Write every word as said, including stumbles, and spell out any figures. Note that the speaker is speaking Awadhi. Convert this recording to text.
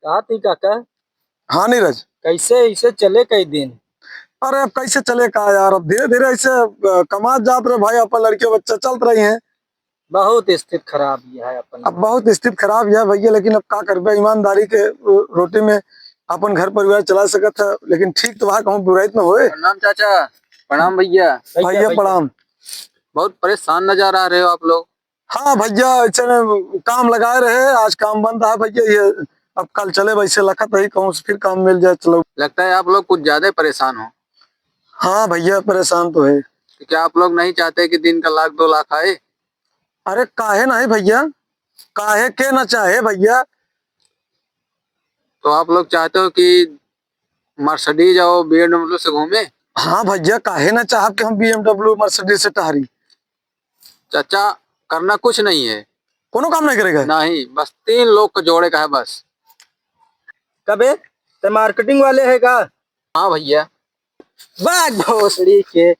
कहा थी काका? हाँ नीरज। कैसे इसे चले कई दिन? अरे अब कैसे चले का यार, अब धीरे धीरे ऐसे, अ, कमात जात रहे भाई, अपन लड़के बच्चे चलत रही हैं। बहुत स्थिति खराब ही है अपन। अब बहुत स्थिति खराब ही है भैया, लेकिन अब का करबे, ईमानदारी के, अ, रोटी में अपन घर परिवार चला सकत है, लेकिन ठीक तो वहाँ कहूँ बुराई तो न होए। प्रणाम चाचा। प्रणाम भैया। भैया, भैया। प्रणाम। बहुत परेशान नजर आ रहे हो आप लोग। हाँ भैया, ऐसे में काम लगाए रहे, आज काम बंद है भैया, ये अब कल चले वैसे लखत रही, कहूँ से फिर काम मिल जाए, चलो। लगता है आप लोग कुछ ज्यादा परेशान हो। हाँ भैया, परेशान तो है। तो क्या आप लोग नहीं चाहते कि दिन का लाख दो लाख आए? अरे काहे नहीं भैया, काहे के ना चाहे भैया। तो आप लोग चाहते हो कि Mercedes और B M W से घूमे? हाँ भैया, काहे ना चाहब कि हम B M W Mercedes से टहरी। चाचा, करना कुछ नहीं है। कोनो काम नहीं करेगा? नहीं, बस तीन लोग को जोड़े का है बस। कबे, ते marketing वाले है का? हाँ भैया। बाग भोसड़ी के,